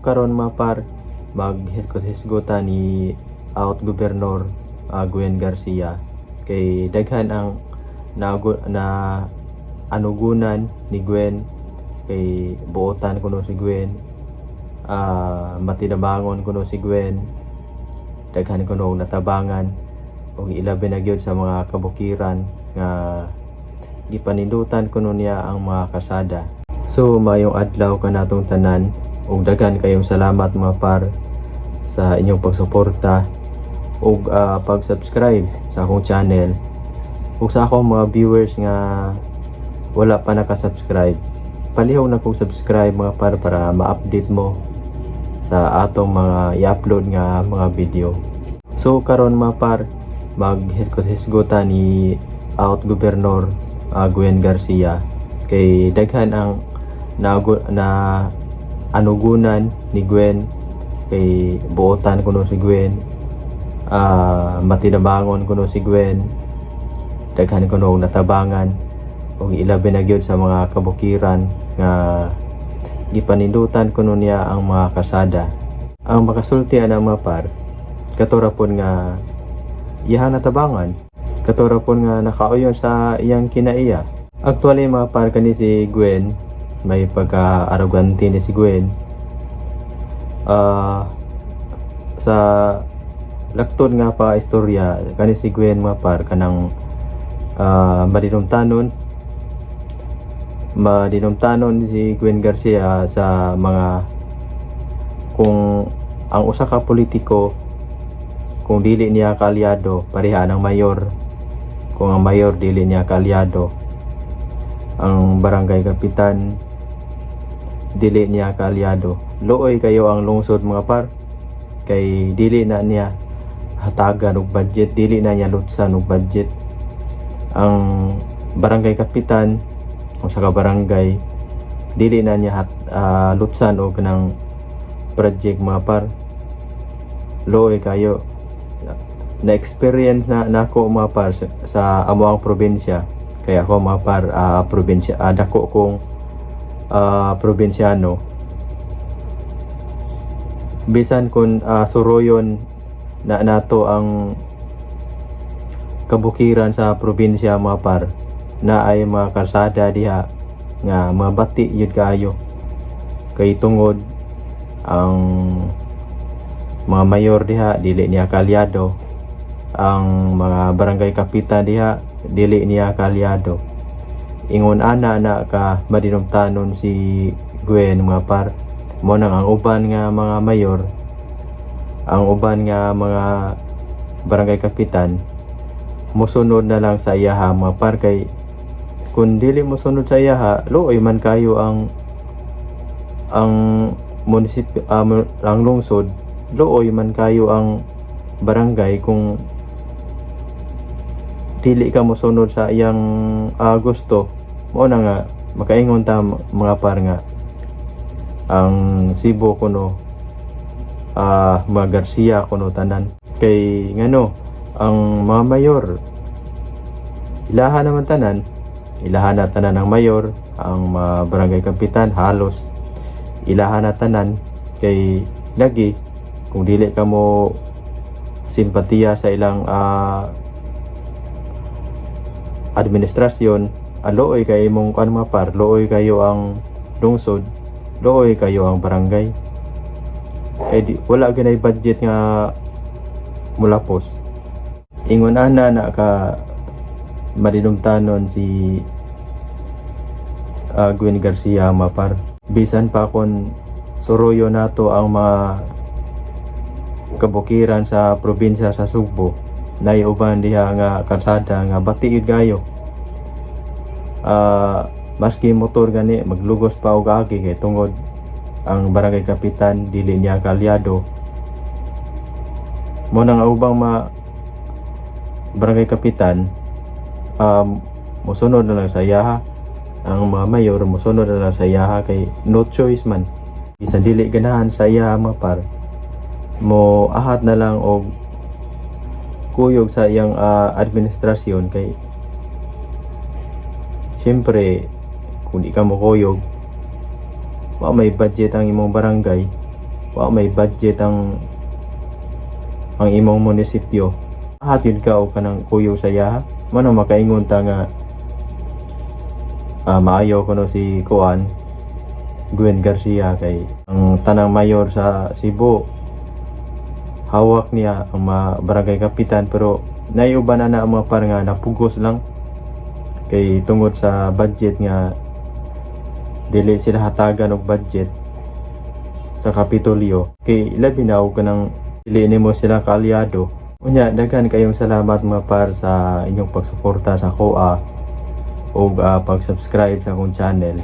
Karon, mga par, maghisgot-hisgota ni out Governor Gwen Garcia kay daghan ang na anugunan ni Gwen, kay buotan kuno si Gwen, matinabangon kuno si Gwen, daghan kuno og natabangan ug ilabi na gyud sa mga kabukiran nga gipanindutan kuno niya ang mga kasada. So maayong adlaw kanatong tanan ug daghan kayong salamat, mga par, sa inyong pagsuporta ug pag-subscribe sa akong channel, ug sa akong mga viewers nga wala pa naka-subscribe, palihog na kong subscribe, mga par, para ma-update mo sa atong mga i-upload nga mga video. So karon, mga par, maghisgot-hisgota ni out Governor Gwen Garcia kay daghan ang na anugunan ni Gwen, kay buotan kuno si Gwen, matinabangon kuno si Gwen, daghan kuno og natabangan ug ilabi na gyud sa mga kabukiran nga gipanindutan kuno niya ang mga kasada. Ang makasulti ana, mga par, kato ra pud nga iyang natabangan, kato ra pud nga nakauyon sa iyang kinaiya. Actually, mga par, kani si Gwen may pagka-arrogante ni si Gwen. Sa laktod nga pa istorya kani si Gwen, mga par, kanang madinumtanon madinumtanon si Gwen Garcia sa mga kung ang usa ka politiko, kung dili niya kaalyado, pareha ng mayor. Kung ang mayor dili niya kaalyado, ang barangay kapitan dili niya kaalyado, luoy kayo ang lungsod, mga par, kay dili na niya hatagan og budget, dili na niya lutsan og budget. Ang barangay kapitan o sa ka barangay, dili na niya lutsan og kanang project, mga par. Luoy kayo. Na experience na nako, mga par, sa amoang probinsya, kaya ako, mga par, probinsya, dako kong probinsyano. Bisan kung suroyon na nato ang kabukiran sa probinsya, mga par, na ay mga kalsada diha nga mga bati yun kaayo kay tungod ang mga mayor diha dili niya kaalyado, ang mga barangay kapitan diha dili niya kaalyado. Ingon ana na ka madinumtanon si Gwen, mga par. Mo nang ang uban nga mga mayor, ang uban nga mga barangay kapitan, mosunod na lang sa iyaha, mga par, kay kung dili mosunod sa iyaha, luoy man kayo ang munisipyo, ang lungsod, luoy man kayo ang barangay kung dili ka mosunod sa iyang gusto. Mo na nga makaingon ta, mga par, nga ang Cebu kuno mga Garcia kuno tanan, kay ngano ang mga mayor ilaha naman tanan, ilaha na tanan ang mayor, ang mga barangay kapitan halos ilaha na tanan, kay lagi kung dili ka mo simpatiya sa ilang administrasyon, luoy kay imong kuan, mga par, luoy kayo ang lungsod, luoy kayo ang barangay, kay di, wala ganay budget nga mulapos. Ingon ana na ka madinumtanon si Gwen Garcia, mga par. Bisan pa kon suroyo nato ang mga kabukiran sa probinsya sa Sugbo, nay uban diha nga kalsada nga bati yun kayo. Maski motor gani maglugos pa og agi kay tungod ang barangay kapitan dili niya kaalyado. Mo nang ang ubang mga barangay kapitan mosunod na lang sa iyaha, ang mga mayor mosunod na lang sa iyaha, kay no choice man. Bisan dili ganahan sa iya, mga par, mo ahat na lang og kuyog sa iyang administrasyon, kay siyempre kung di ka mo kuyog, wa may budget ang imong barangay. Wa may budget ang imong munisipyo. Hatid ka og kanang kuyog sa iyaha. Mao makaingon ta nga maayo kuno si kuan, Gwen Garcia, kay ang tanang mayor sa Cebu hawak niya, ang mga barangay kapitan. Pero naiuban na na ang mga par nga napugos lang kay tungod sa budget nga dili sila hatagan og budget sa Kapitolyo, kay labi na og kanang dili nimo sila kaalyado. Unya, daghan kayong salamat, mga par, sa inyong pagsuporta sa akoa ug pag-subscribe sa akong channel.